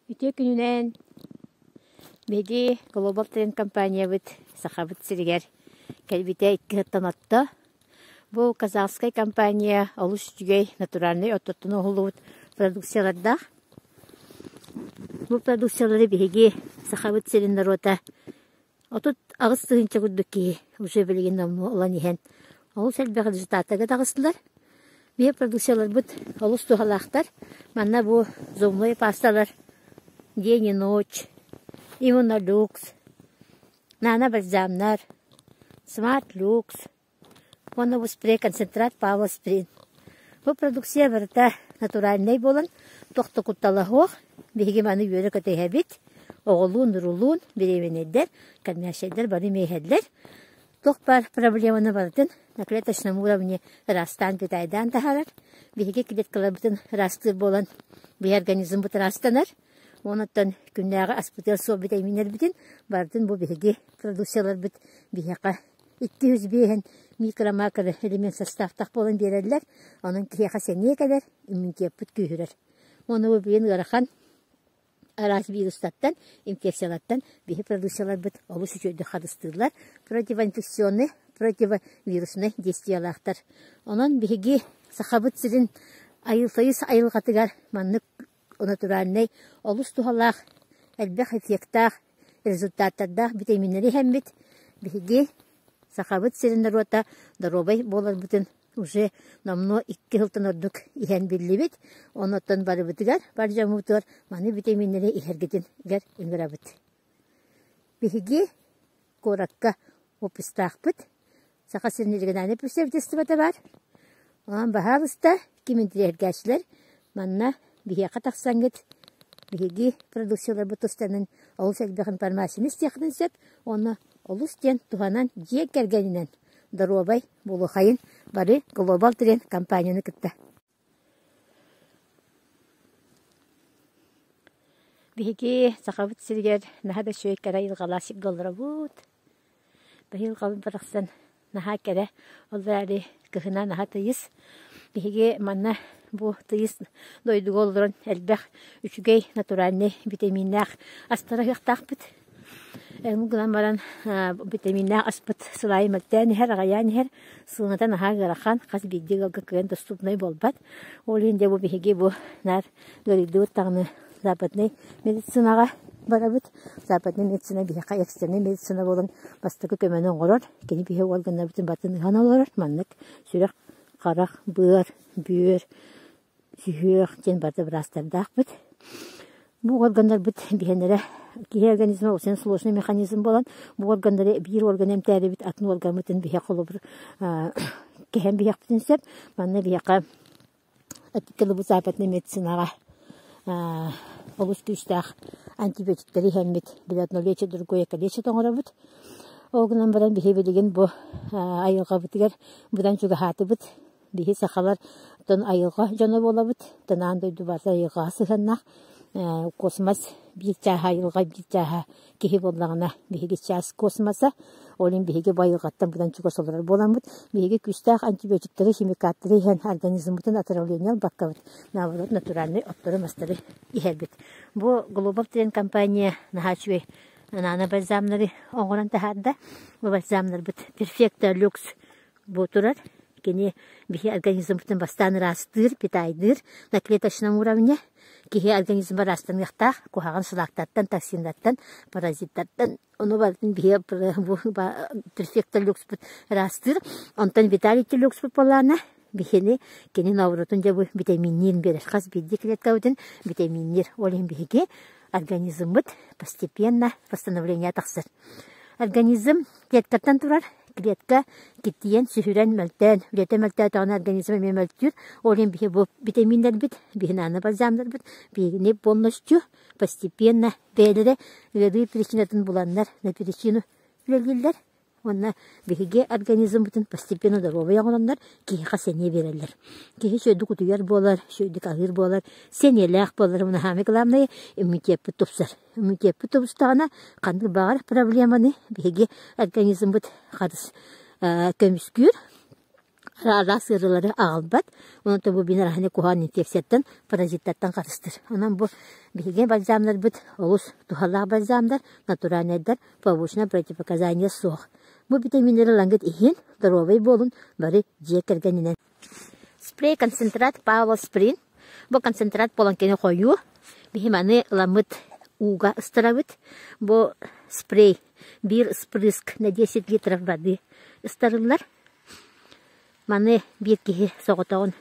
Үтүө күнүнэн! Биһиги Global Trend компаниябыт Сахабыт сиригэр кэлбитэ икки сыттан отто. Бу казахскай компания олус үчүгэй натуральнай оттоттон оҥоһуллубут продукциялардаах. Бу продукциялары биһиги Сахабыт сирин норуота 38 тыһыынча курдук киһи уже билигин номнуо ылан иһэн олус элбэх результаттарга таҕыстылар. Биһи продукцияларбыт олус туһалаахтар. Манна бу зубной пасталар День и ночь, Иммунолюкс, нано-бальзамнар, Смарт Люкс уонна бу спрей концентрат Павлосприн. Бу продукция барыта натуральнай буолан туох да куттала суох. Биһиги маны үөрэ-көтө иһэбит. Оҕолуун-уруулуун, беременнэйдэр, кормящайдар бары эмиэ иһэллэр. Туох баар проблеманы барытын на клеточном уровне ыраастаан питайдаан таһаарар. Биһиги клеткаларбытын ыраастыыр буолан биһи организммыт ыраастанар. Онон күннээҕи аспытыгар суох битэмииннэрбитин барытын бу биһиги продукцияларбыт биһиэхэ 205 микро-макро элемент составтаах буолан биэрэллэр. Онон киһиэхэ сэниэ кэлэр, иммунитеппыт күүһүрэр. Уонна бу билигин ыарахан араас вирустартан, инфекциялартан биһи продукцияларбыт олус үчүгэйдик харыстыыллар. Противоинфекционный, противовируснай действиелаахтар. Онон биһиги Сахабыт сирин айылфайыс айылҕатыгар маннык натуральнай олус туһалаах, элбэх эффектаах, результаттардаах битэмииннэри иһэммит, биһиги Сахабыт сирин норуота доруобай буоларбытын уже номнуо икки сылтан ордук иһэн биллибит. Онон барыбытыгар, бар дьоммутугар маны битэмииннэри иһэргитигэр ыҥырабыт. Биһиги куоракка офистаахпыт. Саха сирин региональнай представительствота баар. Онон баһаалыста ким интириэһиргээччилэр манна биһиэхэ тахсаҥҥыт биһиги продукцияларбыт тустанын олус элбэх информацияны истиэххитин сөп уонна олус диэн туһанан дьиэ кэргэнинэн доруобай буолуохайын бары Global Trend компанияны кытта. Биһиги Сахабыт сиригэр наһаа да үчүгэй кэрэ айылҕалаах сиргэ олоробут. Быйыл барахсан наһаа кэрэ, ол эрээри кыһына наһаа тыйыс. Биһиги манна бу тыйыс дойдуга олорон элбэх үчүгэй натуральнай битэмииннээх астары аһыахтаахпыт. Ол гынан баран битэмииннээх аспыт сылаайы мөлтөөн иһэр, аҕыйаан иһэр, сыаната наһаа ыарахан, хас биирдии ыалга кыайан доступнай буолбат. Ол иһин дьэ бу биһиги бу наар ыарыйдыбыт даҕаны западнай медицинаҕа барабыт. Западнай медицина биһиэхэ экстреннай медицина буолан бастакы көмөнү оҥорор. Кини биһи органнарбытын барытын ыһан олорор. Маннык сүрэх, харах, быар, бүөр, сүһүөх диэн барыта быраастардаахпыт. Бу органнарбыт биһэннэрэ киһи организма очень сложный механизм буолан, бу органнары биир орган эмтээбит атын органмытын биһиэхэ холобур кэһэн биһиэхпитин сөп. Манна биһиэхэ Тылыбыт западнай медицинаҕа олус күүстээх антибиотиктары иһэммит, били одно лечит, другое калечит оҥоробут. Ол гынан баран биһи билигин бу айылҕабытыгар быдан чугаһаатыбыт. Биһи сахалар оттон айылҕа дьоно буолабыт. Оттон аан дойду барыта айылҕаҕа сыһыаннаах. Космос биир чааһа айылҕа, биир чааһа киһи буоллаҕына, биһиги час космоса, ол иһин биһиги бу айылҕаттан быдан чугас олорор буоламмыт, биһиги күүстээх антибиотиктары, химикаттары иһэн организммытын отравление ылбаккабыт, наоборот, натуральнай оттору-мастары иһэрбит. Бу Global Trend компания наһаа үчүгэй нано-бальзамнары оҥорон таһаарда. Бу бальзамнарбыт Perfecta Lux бу турар. Кини биһи организммытын бастаан ыраастыыр, питайдыыр на клеточном уровне. Киһи организма ыраастаныахтаах, куһаҕан шлактартан, токсиннартан, паразиттартан. Ону барытын биһи бу перфекта люкспут ыраастыыр. Онтон виталити люкспут буоллаҕына, биһини кини нообурутун дьэ бу витаминниин биэрэр. Хас биирдии клеткабытын витаминниир. Ол иһин биһиги организммыт постепенно восстановление тахсар. Организм клеткаттан турар. Клетка киртийэн, сүһүрэн, мөлтөөн, үлэтэ мөлтөөтөҕүнэ организм эмиэ мөлтүүр. Ол иһин биһи бу витаминнэрбит, биһи бальзамнарбыт биһигини полностью постепенно бэйэлэрэ ыарыы причинатын буланнар на причину үлэлииллэр. Уонна биһиги организммытын постепенно доруобай оҥороннор киһиэхэ сэниэ биэрэллэр. Киһи үчүгэйдик утуйар буолар, үчүгэйдик аһыыр буолар, сэниэлээх буолар. Уонна самое главное иммунитеппыт тупсар. Иммунитеппыт тубустаҕына ханнык баҕар проблеманы биһиги организммыт харыс көмүскүүр. Араас ыарыылары аҕалбат. Онон бу бин араһаны куһаҕан инфекцияттан, паразиттартан харыстыыр. Онон бу биһиги бальзамнарбыт олус туһалаах бальзамнар, натуральнайдар, побочное противопоказание суох. Бу витаминнары ылаҥҥыт иһин, доруобай буолун, бары дьиэ кэргэнинэн. Спрей концентрат Павло Сприн. Бу концентрат буолан кини хойуу. Биһи маны ыламмыт ууга ыстарабыт. Бу спрей биир спрыск на 10 литров воды ыстарыллар. Маны биир киһи соҕотоҕун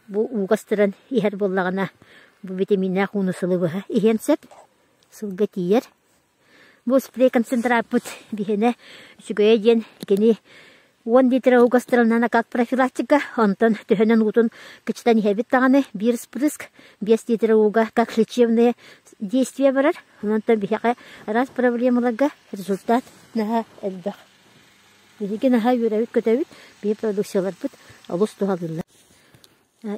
бу ууга ыстаран иһэр буоллаҕына, бу витаминнээх ууну сылы быһа иһиэн сөп. Сылга тиийэр. Бу спрей концентраппыт биһиэнэ үчүгэйэ диэн кини 10 литра ууга ыстарыллана как профилактика, онтон төһөнөн уутун кычытан иһэбит даҕаны биир спрыск 5 литра ууга как лечебное действие барар. Онтон биһиэхэ араас проблемаларга результат наһаа элбэх. Биһиги наһаа үөрэбит-көтөбүт, биһи продукцияларбыт олус туһалыыллар.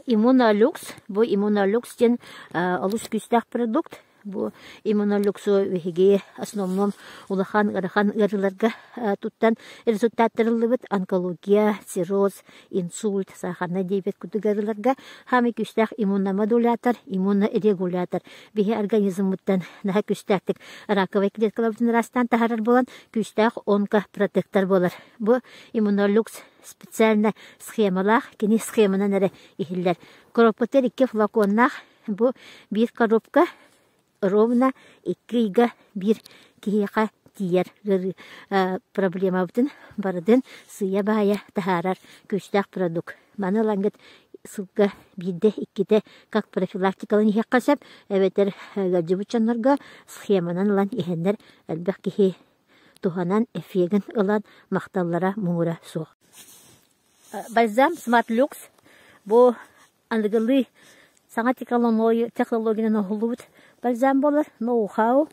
Иммунолюкс, бу иммунолюкс диэн олус күүстээх продукт. Бу иммунолюксу биһиги основном улахан ыарахан ыарыыларга туттан результаттарыллыбыт онкология, цирроз, инсульт, сахарнай диабет курдук ыарыыларга хаамай күүстээх иммуномодулятор, иммунорегулятор. Биһи организммыттан наһаа күүстээхтик раковай клеткаларбытын ыраастаан таһаарар буолан күүстээх онкопротектор буолар. Бу иммунолюкс специально схемалаах, кини схеманан эрэ иһиллэр. Коробкатыгар икки флаконнаах, бу биир коробка ровно икки ыйга биир киһиэхэ тиийэр ыарыы проблемабытын барытын сыыйа-баайа таһаарар күүстээх продукт. Маны ылаҥҥыт сылга биирдэ-иккитэ как профилактикалан иһиэххэ сөп, эбэтэр ыалдьыбыт дьоннорго схеманан ылан иһэннэр элбэх киһи туһанан эффегин ылан махталлара муҥура суох. Бальзам Smart Lux бу аныгылыы саҥа технологиянан оҥоһуллубут бальзам буолар, ноу-хау.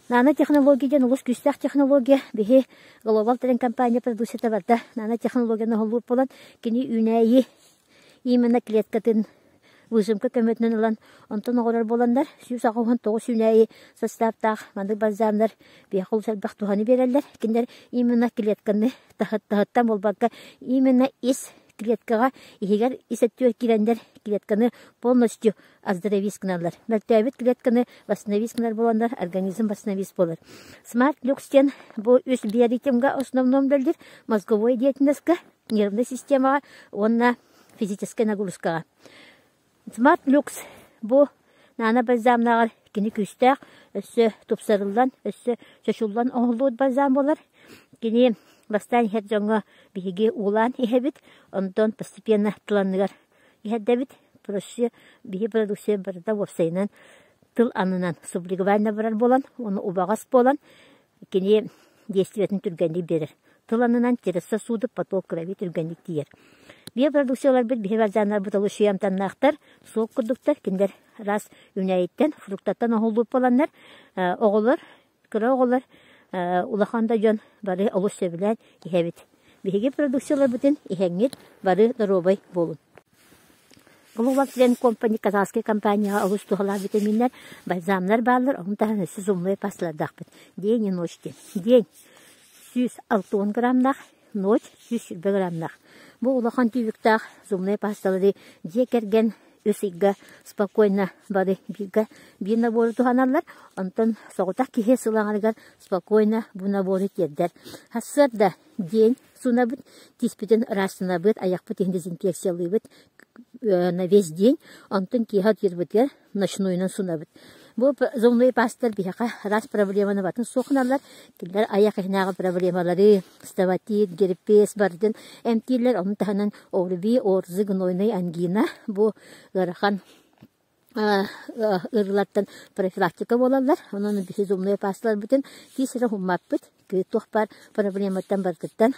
Нанотехнология диэн олус күүстээх технология. Биһи Global Trend компания продукцията барда нанотехнологияны оҥоһуллубут буолан, кини үүнээйи именно клеткатын выжимка көмөтүнэн ылан онтон оҕолор буоланнар 189 үүнээйи составтаах маннык бальзамнар биһиэхэ олус элбэх туһаны биэрэллэр. Кинилэр именно клетканы таһыттан буолбакка именно ис клеткаҕа иһигэр ис өттүгэр киирэннэр клетканы полностью оздоровить гыналлар. Мөлтөөбүт клетканы восстановить гынар буоланнар организм восстановить буолар. Smart Lux диэн бу үс биоритмга основном үлэлиир мозговой деятельностька, нервной системаҕа уонна физическэй нагрузкаҕа. Smart Lux бу нано бальзамнааҕар кини күүстээх, өссө тупсарыллан, өссө чочуллан оҥоһуллубут бальзам буолар. Кини бастаан иһэр дьоҥҥо биһиги уулаан иһэбит, онтон постепенно тыланныгар иһэрдэбит. Проще биһи продукция барыта уопсайынан тыл аннынан сублиговально барар буолан, уонна убаҕас буолан кини действиетын түргэнник биэрэр. Тыл аннынан через сосуды поток крови түргэнник тиийэр. Биопродукцияларбыт биһи бальзамнарбыт олус амтаннаахтар, суох курдуктар, кинилэр раз үүнээйиттэн, фруктаттан оһоллуур буоланнар, оҕолор, кыра оҕолор, улахан да дьон бары олус сөбүлээн иһэбит. Биһиги продукцияларбытын иһэҥҥит бары доруобай буолун. Global Trend Company казахскай компанияҕа олус туһалаах витаминнар, бальзамнар бааллар, ону таһынан өссө зубной пасталардаахпыт. День и ночь диэн. День 160 граммнаах, ночь 120 граммнаах. Бу улахан түбүктээх зубной пасталары дьиэ кэргэн үс ыйга спокойно бары бииргэ биир набору туһаналлар. Онтон соҕотох киһи сыл аҥарыгар спокойно бу набору тиэрдэр. Сарсыарда день суунабыт, тииспитин ыраастанабыт, айахпыт иһин дезинфекциялыыбыт на весь день, онтон киэһэ утуйарбытыгар ночнойунан суунабыт. Бу зубной пасталар биһиэхэ араас проблеманы батын суохуналлар. Кинилэр айах иһинээҕи проблемалары, стоматит, герпес барытын эмтииллэр. Ону таһынан ОРВИ, ОРЗ, гнойный ангина бу ыарахан ыарыылартан профилактика буолаллар. Онон биһи зубной пасталарбытын тиис эрэ уһуммаппыт. Туох баар проблематтан барытыттан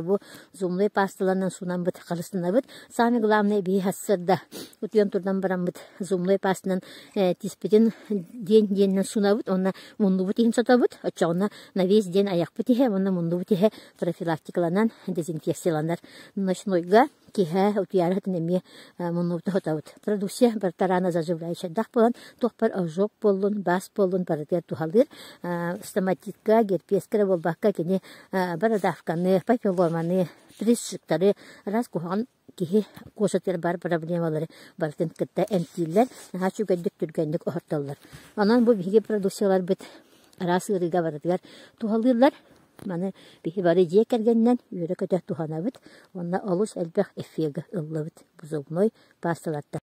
бу зубной пасталарынан суунаммыт харыстанабыт. Самое главное биһи сарсыарда утуйан турдан бараммыт зубной пастанан тииспитин диэн диэнинэн суунабыт уонна муннубут иһин сотобут. Оччоҕуна на весь день айахпыт иһэ уонна муннубут иһэ профилактикаланан дезинфекцияланар. Ночнойга киэһэ утуйаары сытан эмиэ муннубутун сотобут. Продукция барыта рано заживляющайдаах буолан, туох баар ожог буоллун, баас буоллун барытыгар туһалыыр. Стоматитка, герпеска эрэ буолбакка, кини бородавканы, папилломаны, Прыщиктары, араас куһаҕан киһи кожатыгар баар проблемалары барытын кытта эмтииллэр, наһаа үчүгэйдик түргэнник оһортоллор. Онон бу биһиги продукцияларбыт араас ыарыыга барытыгар туһалыыллар. Маны биһи бары дьиэ кэргэнинэн үөрэ-көтө туһанабыт уонна олус элбэх эффеги ыллыбыт бу зубной пасталартан.